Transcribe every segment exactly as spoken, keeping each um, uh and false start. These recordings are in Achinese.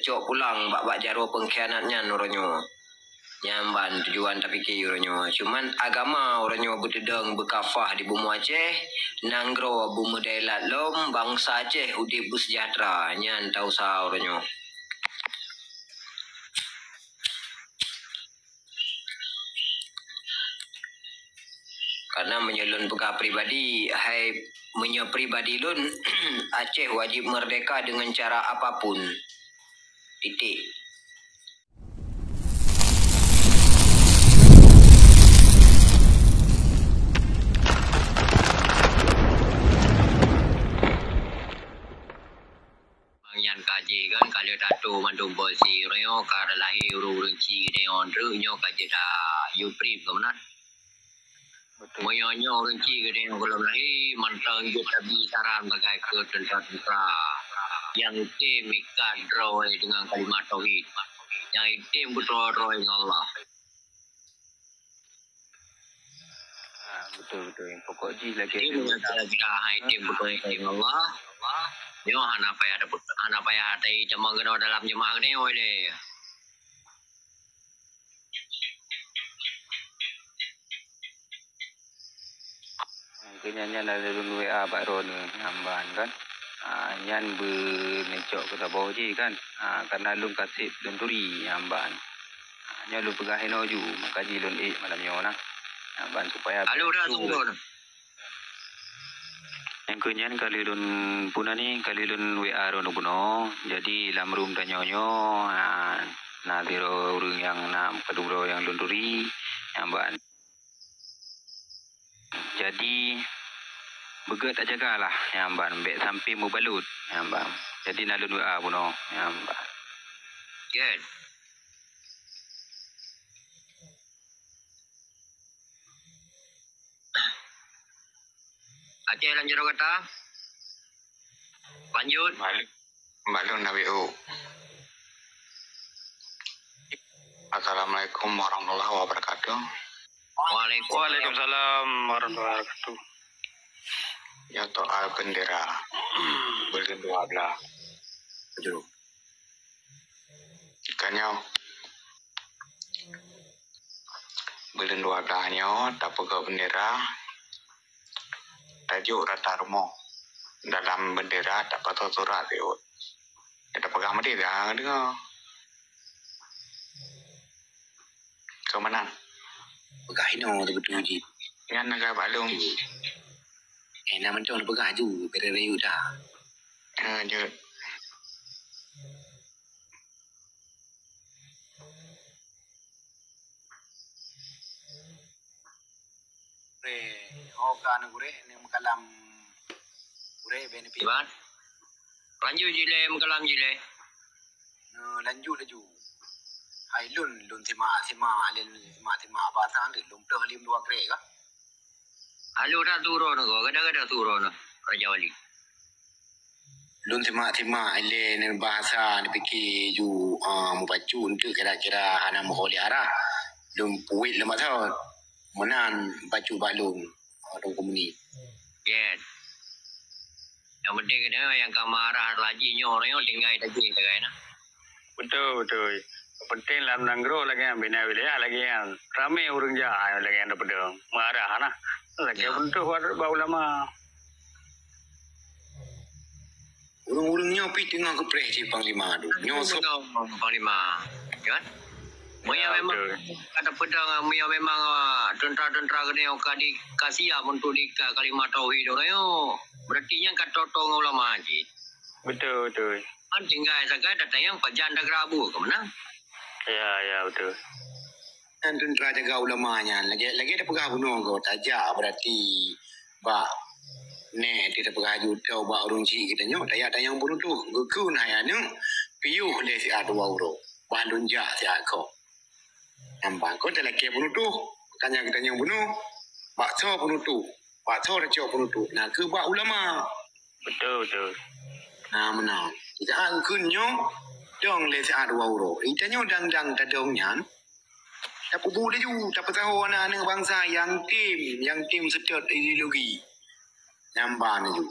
cok pulang bak-bak jaroe pengkhianat nyan uroe nyoe. Nyan ban tujuan tapike uroe nyoe. Cuman agama uroe nyoe beuteudong beukafah di bumoe Aceh, nanggroe beumeudalat lom, bansa Aceh udeb beuseujahteura. Nyan tausaha uroe nyoe. Karena meunyoe lôn peugah pribadi, hai, meunyoe pribadi lôn, Aceh wajib merdeka dengan cara apapun. Titik. Nyan ka jih kan, ka lheueh tato mandum polisi uroe nyoe, ka lahé ureueng-ureueng chik geutanyoe treuk nyoe ka jeuet yue prip keu meunan. Betul. Meunyoe nyoe ureueng chik geutanyoe gohlom lahé, mantong jeuet tabi saran sagai keu teuntara-teuntara nyang tem ikat droe deungon kalimah tauhid, nyang tem beutôi droe ngon Allah. Ah, betul, betul. Pokok jih lagèe Jadi, meunyoe kira-kira hai tem beutôi ngon Allah, nyoe hana payah dapet, hana payah tai tamong keunoe dalam jeumaah geutanyoe lé. Keu nyan, nyan lôn W A bak droeneuh nyan ban kan. Ah, nyan beuneucok keu saboh jih kan. Ah, karena lôn ka sép lôn turi nyan ban. Ah, nyoe lôn peugah inoe ju, maka jih lôn ék malam nyoe nah. Nyan ban supaya Halo, dah tunggu. Nyang keu nyan ka lheueh lôn puna ni, ka lheueh lôn W A droeneuh bunoe. Jadi lam room tanyoe nyoe, ah, na sidroe ureueng nyang na meukeudroe nyang lôn turi, nyan ban. Jadi, beugèt tajagalah, nyan ban, bèk sampai meubalot, nyan ban. Jadi na lôn W A bunoe, nyan ban. Gèt. Aceh lam jaroe gata. Lanjut. Bak lôn, bak lôn Nabi U. Assalamualaikum warahmatullahi wabarakatuh. Waalaikumsalam. Waalaikumsalam warahmatullahi wabarakatuh. Nyoe soal bendera. Buleuen dua blah. Betul. Ka nyoe, buleuen dua blah nyoe tapeugöt bendera, tajok rata rumoh. Dalam bendera tapasoe surat siuet. Tapeugah meudeh ka deungoe. Keu meunan. Peugah inoe teubeutôi jih. Nyan na ka bak lôn. Eh, na mantong peugah ju, beda rayu dah. Eh, jeuet. Gurèe, ho ka na gurèe, ni meukalam gurèe benefit. Iban. Lanjut jih lé, meukalam jih lé. Nah, lanjut laju. Hai lôn, lôn simak-simak, lôn simak-simak bahasa Anggrék, lôn ploh lhèe dua krek kah? Halo dah turun aku, kadang-kadang turun Raja Wali. Lôn simak-simak ilèe ngon bahasa dipike ju, ah, mubacut eunteuk kira-kira hana meuho lé arah. Lôn puwet lôn maksud. Meunan bacut bak lôn, ah, lôn komuni. Yes. Nyang penting keuneuk nyang ka marah laju nyoe, nyoe tinggai tajih sagai nah. Betul, betul. Penting lam nanggroe lagèe nyan, bina wilayah lagèe nyan. Ramé ureueng jak lagèe nyan tapeudong. Meuarah nah. Lagèe Ya. Beutôi bak ulama. Ureueng-ureueng nyoe pih teungoh geupreh cit Panglima tu. Nyoe sok Panglima, kan? Meunyoe Ya, memang betul. Kata peudong, meunyoe memang, ah, teuntara-teuntara geutanyoe ka di, ka siap untuk diikat kalimah tauhid uroe nyoe, berarti nyan ka toe-toe ngon ulama cit. Betul, betul. Kan tinggai sagai datang nyang pajan dagra bu keu meunan. Ya, ya, betul. Dan teuntara jaga ulama nyan, lagèe, lagèe tapeugah bunoe goe, tajak berarti bak nèk teuh tapeugah ju tau bak ureueng chik geutanyoe, tajak tanyong bunoe teuh, geukheun hai aneuk, piôh lé siat dua uroe, bah lôn jak siat kong. Nyan ban kon talakèe peunutôh, makanya geutanyoe bunoe, bak soe peunutôh, bak soe tacok peunutôh, na kheueh bak ulama. Betul, betul. Na meunan. Saát geukheun nyoe, dong lé siat dua uroe. Geutanyoe dang-dang tadong nyan, tapeubuet laju, tapeusaho aneuk-aneuk bansa nyang tem, nyang tem seutôt ideologi. Nyan ban laju.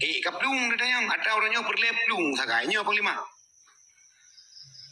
Eh, ka plueng geutanyoe, atra uroe nyoe peureulèe plueng sagai nyoe Panglima.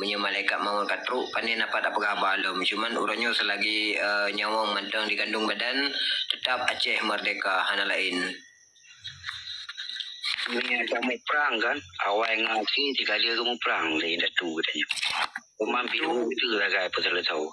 Meunyoe malaikat maut ka trok, pane na pat tapeugah haba lom. Cuman uroe nyoe selagi, eh, nyawöng mantong di kandong badan, tetap Aceh merdeka, hana laén. Meunyoe ka muprang kan, awai ngon akhé sikalue geumuprang lé indatu geutanyoe. Teuma biru itu sagai peuseuleusoe.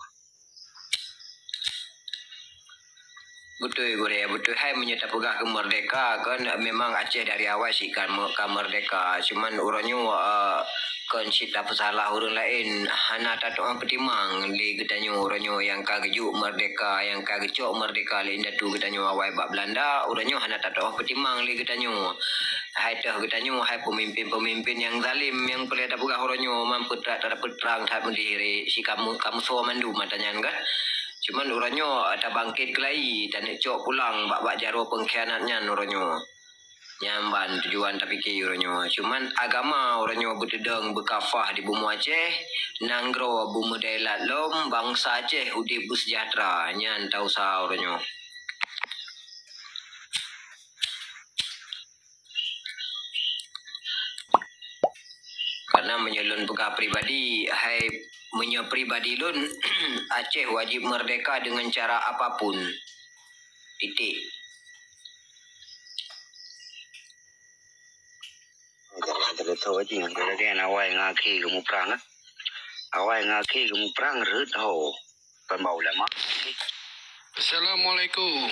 Beutôi, Gurée, beutôi. Hai meunyoe tapeugah keu merdeka, kan memang Aceh dari awai cit ka me-, ka merdeka. Cuman uroe nyoe, eh, kon cit tapeusalah ureuëng laén, hana tatu'oh peutimang lé geutanyoe uroe nyoe nyang ka geujok merdeka, nyang ka geucok merdeka lé indatu geutanyoe awai bak Belanda, uroe nyoe hana tatu'oh peutimang lé geutanyoe. Hai teuh geutanyoe, hai peumimpén-peumimpén nyang zalim, nyang peureulée tapeugah uroe nyoe, man peutrak tapeutrang that meudiri, si kamu, kamoe soe mandum ata nyan kan. Cuman uroe nyoe, eh, tabangkét keulai, taneuk cok pulang bak-bak jaroe peungkhianat nyan uroe nyoe. Nyan ban tujuan tapike uroe nyoe. Cuman agama uroe nyoe beuteudong beukafah di bumoe Aceh, nanggroe beumeudailat lom, bansa Aceh udeb beuseujahteura. Nyan tausaha uroe nyoe. Karena meunyoe lôn peugah pribadi, hai meunyoe pribadi lôn, Aceh wajib merdeka dengan cara apapun. Titik. Kalau betul aja, kalau dia nak awai ngon akhé geumuprang, eh. Awai ngon akhé geumuprang rhot ho. Ban bak ulama. Assalamualaikum.